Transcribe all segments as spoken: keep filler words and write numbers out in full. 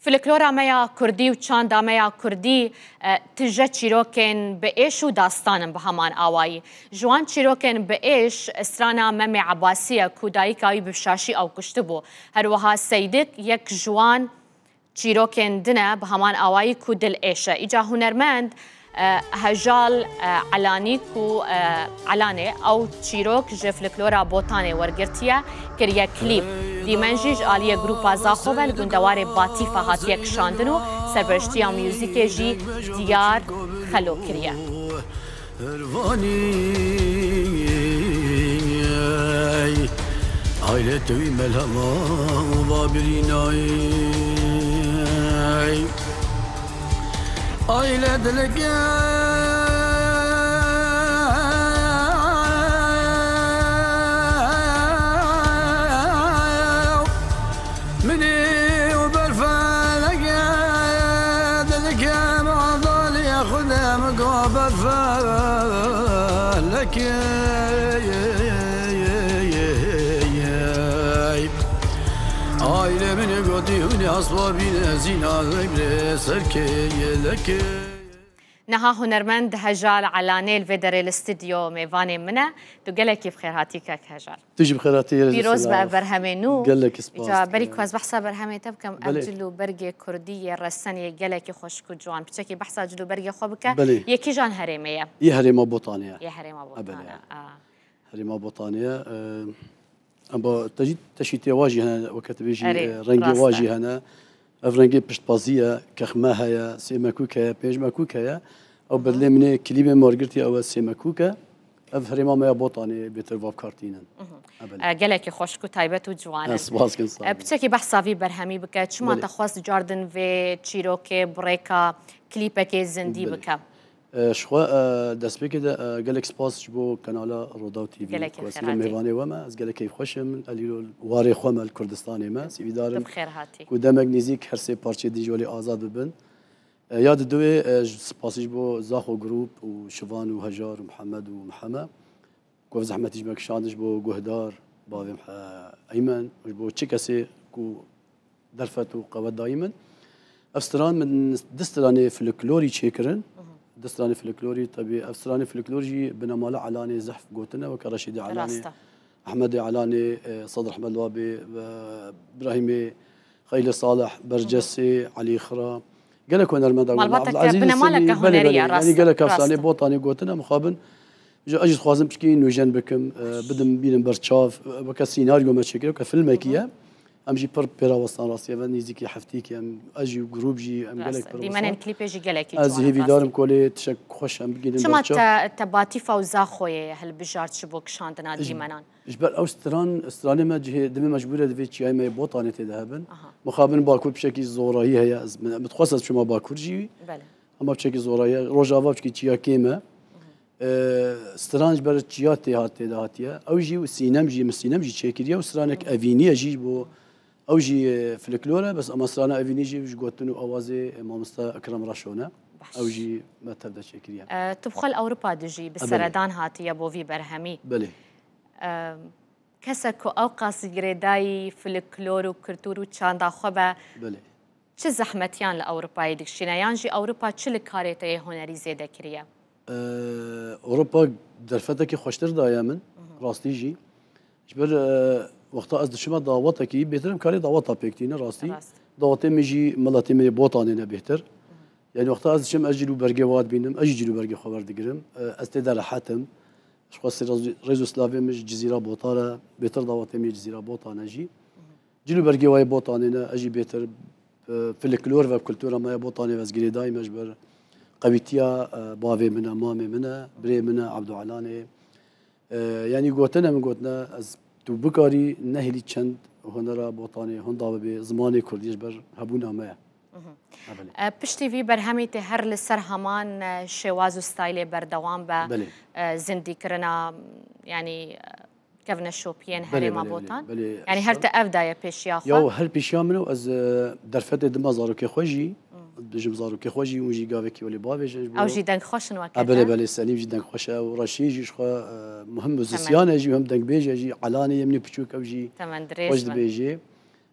Folklora me ya kurdî û çanda me ya kurdî, e, tije çîrokên bi êş û dastan in bi heman awayî. Ji wan çîrokên bi êş, strana Memê Ebasî ye ku dayika wî bi şaşî ew kuştibû. Her wiha Seydik yek ji wan çîrokên din e bi heman awayî ku dil êş e. Îca hunermend, e, Hejal, e, Elanî ku, e, Elanê ew çîrok ji folklora Botanê wergirtiye, kiriye klîp. Dîmen jî ji aliyê grûpa Zaxo ve li gundewarê Batîfa hatiye kişandin û serpereştiya muzîkê jî Diyar Xelo kiriye. Ervanî, aile tewî melhema va birînayî. Aile dileke Minî û berfeleke, didikem azaliye xudem go berfeleke. Aile minî gotî hûnî aswa bîne zîna zebre serkê yeleke. Niha hunermend Hejal Elanê li vê derê li stûdyo mêvanê min e. Tu gelekî bi xêr hatî kek Hejal. Tu jî bi xêr hatî, Yelizê Pîroz be Selav. Berhemê nû. Gelekî spas Îca dikim. Berî ku ez behsa berhemê te bikim, ev Belê. Cil û bergê kurdî yê resen yê gelekî xweşik û ciwan. Piçekî behsa cil û bergê xwe bike. Belê. Yê kîjan herêmê ye? Yê herêma Botanê ye. Yê herêma Ha, belê. Botanê. A. Herêma Botanê ye. Em ba te jî teşîtê wa jî hene, weke tu bêjî, Erê, e, rengê rast wa e. Jî hene. Ev rengê piştpazî ye, kexme heye, sê mekûk heye, pênc mekûk heye. Ew Hı hı. Bedlê min ê klîbê me wergirtî, ew e sê mekûk e. Ev herêma me ya Botanê bêtir vavkar tînin. Hı hı. E, belê. E, gelekî xweşik û taybet û ciwan e. Ez spas kim, sağ E, olun. Piçekî behsa vî berhemî bike. Çima Belê. Te xwest cardin vê çîrokê, bi rêka klîpekê zindî Belê. Bike? E, ji xwe, e, destpêkê de, e, gelek spas ji bo kanala Rodaw T V Gelekî ku ez xêr hatî. Mêvanê we me. Ez gelek keyfxweş im. Ez îro warê xwe me li Kurdistanê me. Sîvîdar im Tu bi xêr hatî. Ku demek nêzîk her sê parçeyê din jî welê azad bibin. E, ya di duwê, e, ji spasî ji bo Zaxo Group û Şivan û Hejar û Mihemed û Miheme. Ku ev zehmetî ji me kişand ji bo guhdar, bavê Mihe-, Eymen û ji bo çi kesê ku derfet û qewet dayî min. Ev stran min du stranê folklorî çêkirin. Hı hı. Du stranê folklorî, tebî ev stranê folklor jî binemala Elanê zehf gotine, weke Reşîdê Elanê, Rast e. Ehmedê Elanê, e, Sedr Ehmed Wabê, ve Birahîmê, Xeylê Salih, Bercesê, Hı hı. Elî Xira. Gelek hunermenda Malbata gotine. Abdulaziz binemaleke Semî, belê, hunerî belê. Ye, Yanî rast e, gelek rast efsanê e. Botanê gotine, mixabin. Ji ez jî dixwazim piçkî nûjen bikim, e, Baş. Bidim bînim ber çav, e, weke sînaryo me çêkiriye, weke filmekî Hı hı. Ye. Em jî pir pêrawestan rastî, ev nîzîkî heftîkî em, ez jî û grûp jî, em Rast gelek e. Pir Dîmenên westan. Klîpê jî gelekî Ez ciwan jî in hêvîdar rastî. Im ku lê tişek xweş em bigihînin Çima ber çav. Te, te Batîfa û Zaxoyê hilbijart ji bo kişandina Ji, dîmenan? Ji ber ew stran, stranê me cihê, divê mecbûr e divê çiyayê me yê Botanê tê de hebin. Aha. Mixabin Bakur piçekî zorayî heye, ez, min, min dixwest ez çima Bakur jî. Belê. Ama piçekî zorayî heye. Rojava piçekî çiya kêm e. Hı hı. E, stran ji ber çiya tê hat, tê de hatiye. Ew jî û sînem jî, min sînem jî çêkiriye û stranek Hı. Evînî ye jî ji bo, ew jî, e, folklor e, bes ama strana Evînî jî ji gotin û awazê, e, mamosta Ekrem Raşo ne. Baş. Ew jî me tev de çêkiriye. E, tu bi xwe li Ewropa dijî, bi E, belê. Seredan hatiye bo vî berhemî. Belê. E, kesek ku ewqas girêdayî folklor û kultur û çanda xwe be, Belê. Çi zehmetiyan li Ewropayê dikişîne, yan jî Ewropa çi li karê te yê hunerî zêde kiriye? Ee, Ewropa derfetekî xweştir daye min, Hı hı. Rastî jî. Ji ber, e, wexta ez diçime dawetekî, bêtir em karê daweta pêk tîne rastî. Rast. Dawetê min jî miletê min ê Botanê ne bêhtir. Hı hı. Yani wexta ez diçim, ez cil û bergê wa dibînim, ez jî cil û bergê xwe werdigirim. E, ez tê de rehet im. Ji xwe sê rêz-, rêz û silavê min ji Cizîra Botan re, bêtir dawetê min yê Cizîra Botan e jî. Hı hı. Cil û bergê wa yê Botanê ne, ez jî bêtir, e, folklor ve kultura me ya Botanê ve ez girêdayî me ji ber qewîtiya, e, bavê min e, mamê min e, birê min e, Ebdo Elanê. E, yanî gotine min gotine, ez tu bikarî nehêlî çend hunera Botanê hunda bibe, zimanê kurdî ji ber hebûna me ye. Mhm. Ha, belê. E, piştî vî berhemî tê her li ser heman, e, şêwaz û staylê berdewam be, Belê. E, zindîkirina, yanî, e, kevneşopiyên Belê, herêma belê, belê, Botan? Belê. Yanî her Şa- te ev daye pêşiya xwe? Ya, her pêşiya min û ez, e, derfetê dima zarokê xwe jî, Hmm. dijim zarokê xwe jî, hûn jî gavekî welê bavêjin ji bo Ew jî deng xweş in weke Ha, belê, te? Belê, Selîm jî deng xweş e û Reşî jî ji xwe, e, muhim muzîsyan e jî, hem dengbêj e jî, Elanê yê min ê piçûk ew jî Temen dirêj xweş bin. Dibêjê.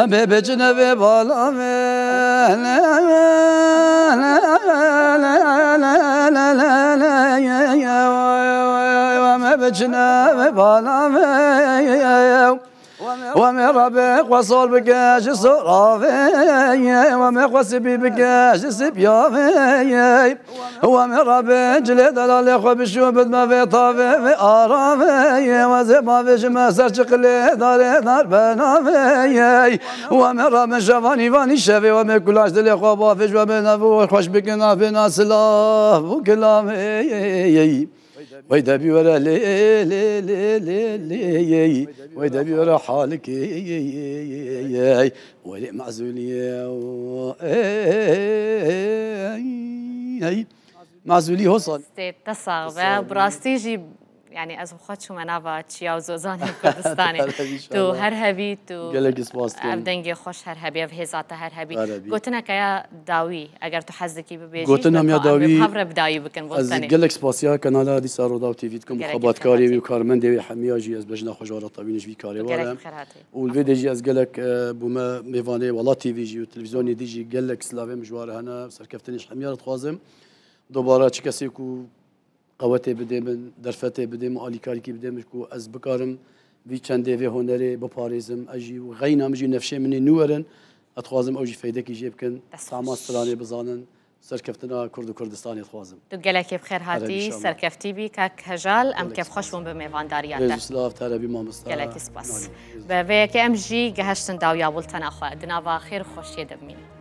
Em bê biçine vê bala vê. Em ê biçine vê bala vê. Wemê Rabbê xwe sor bike ji soravê. Wemê xwe sipî bike ji sipiyavê. Wemê Rabbê cilê delalê xwe bişû bidme vê tavê vê aravê. Wezê bavê ji me ser çiqilê darê dar benavê. Wemê Rabbê şevanî vanî şevê wemê kulaş dilê xwe bavê ji wemê nevû xweş bikin avê na silav û kilamê. Wey debî were lê lê lê lê lê. Wey debî were halikê. Welê mezûliyê. Mezûlî hosan. Stê te sax be. Bi rastî jî, yani ez xwe çûme nava çiya û zozanê Kurdistanê. Tu her hebî, tu gelek spas dikim. Ev dengê xweş her hebî, ev hêza te her hebî. Her hebî. Gotineke ya dawî, eger tu hez dikî bibêjî, gotina min ya dawî, hev re bi dawî bikin bo tenê. Ez gelek spasiya kanala dîsa Rodaw T V dikim, xebatkarê wî û karmendê wî hemiya jî ez bejna xwe ji we re tevînim ji vî karê we re. Û li vê de jî ez gelek, e, bûme mêvanê Welat T V jî û televîzyonê dî jî gelek silavê min ji we re hene, serkeftinê ji hemiya re dixwazim. Dobara çi kesê ku qewetê bidê min, derfetê bidê min, alîkarîkî bidê min ku ez bikarim vî çendê, vê hunerê biparêzim. Ez jî û xeyna min jî nefşê min ê nû werin. Ez dixwazim ew jî feydekî jê bikin. Dest xweş. Tama stranê bizanin. Serkeftina Kurd û Kurdistanê dixwazim. Tu gelekê bi xêr hatî, serkeftî bî, kak Hejal, em kêfxweş bûn bi mêvandariya te. Rêz û silav te re bî mamosta. Gelekî spas. Bi vê yekê em jî geheştin dawiya bultena xwe. Di nava xêr û xweşiyê de bimînin.